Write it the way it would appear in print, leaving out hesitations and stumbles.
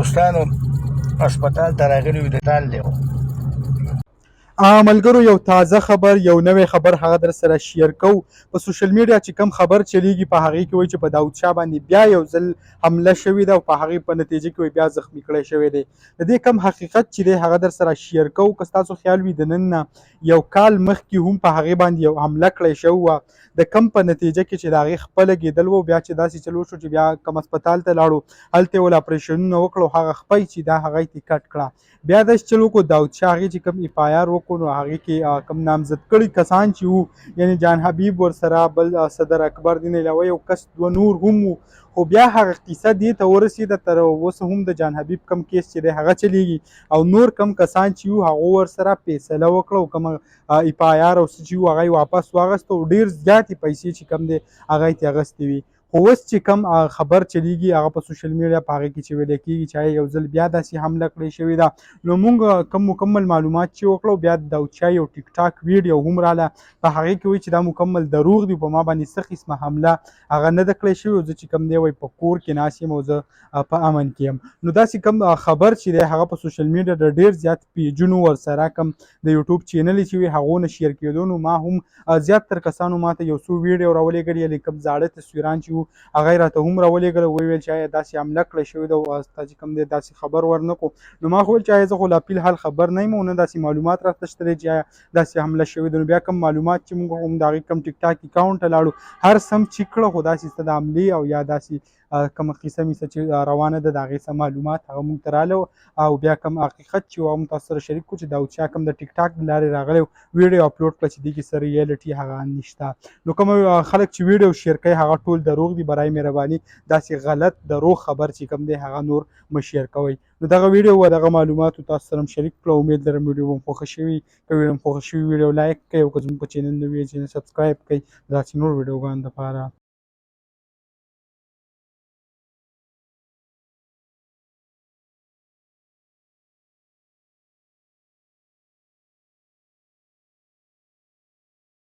دوستانو هسپتال ته راغلي وي د تال دی. ملګرو، یو تازه خبر، یو نوی خبر هغه در سره شیر کو. په سوشل میډیا چې کم خبر چلیږي، په هغې کې وایي چې په داود شاه باندې بیا یو ځل حمله شوې ده او په هغې په نتیجه کې وایي بیا زخمی کړی شوی دی. د دې کم حقیقت چې دی، هغه در سره شیر کو. که ستاسو خیال وي، د نن نه یو کال مخکې هم په هغې باندې یو حمله کړی شوې وه، د کم په نتیجه کې چې د هغې خپله لګېدل وو. بیا چې داسې چلو شو چې بیا کم هسپتال ته لاړو، هلته یې ول اپریشنونه وکړو، هغه خپه چې دا هغه یې کټ کړه. بیا داسې چل وکړو، داود شاه هغې چې کوم اف آی آر وکړو، نو هغې کې کوم نامزد کړي کسان چې وو، یعنی جان حبیب ورسره بل صدر اکبر دین علاوه یو کس دوه نور هم وو. خو بیا هغه قصه دې ته ورسېده، تر اوسه هم د جان حبیب کم کیس چې دی هغه چلیږي او نور کم کسان چې وو، هغو ورسره فیصله وکړه او کوم اف آی آر او څه چې وو، هغه یې واپس واخیسته او ډېر زیاتې پیسې چې کم دی هغه یې ترې اخیستې وي. خو اوس چې کم خبر چلیږي هغه په سوشل میډیا، په هغې کې چې ویل کېږي چې یو ځل بیا داسې حمله کړې شوې ده. نو موږ کم مکمل معلومات چې وکړو، بیا د داود شاه یو ټیک ټاک ویډیو هم راله، په هغې کې وایي چې دا مکمل دروغ دي، په ما باندې څه قسمه حمله هغه نه ده کړې شوې، زه چې کم دی وایي په کور کې ناست یم او زه په امن کې یم. نو داسې کم خبر چې دی هغه په سوشل میډیا د ډېر زیات پیجونو ورسره کم د یوټیوب چینل چې وي، هغو نه شیر کېدو. نو ما هم زیات تر کسانو ماته یو څو ویډیو راولېږلې، یعنې کوم زاړه تصویران چې وو، هغه یې راته هم راولېږل، ویې ویل چې آیا داسې حمله کړې شوې ده او ستا چې کوم دی داسې خبر ورنکړو. نو ما خو ویل چې آیا زه خو لا فی الحال خبر نه یم او نه داسې معلومات راته شته دی چې آیا داسې حمله شوې ده. نو بیا کوم معلومات چې موږ هم د هغې کوم ټیک ټاک اکاونټ ته لاړو، هر سم چیک کړه، خو داسې څه د حملې او یا داسې کومه قصه میسه چې روانه ده، د هغې څه معلومات هغه موږ ته راله. او بیا کوم حقیقت چې هغه تاسو سره شریک کړو چې داود شاه کوم د ټیک ټاک د لارې راغلی، ویډیو اپلوډ کړه چې دې کې څه ریالټي هغه نشته. نو کوم خلک چې ویډیو شیر کوي، هغه ټول دروغ دي. برای مهرباني داسې غلط دروغ خبر چې کوم دی هغه نور مه شیر کوئ. نو دغه ویډیو و دغه معلوماتو تاسو سره شریک کړو. امید لرم ویډیو مو خوښه شوي. که ویډیو مو خوښه شوي، ویډیو لایک کړئ او که زموږ په چینل نوي، چینل سبسکرایب کړئ داسې نور ویډیوګانو دپاره.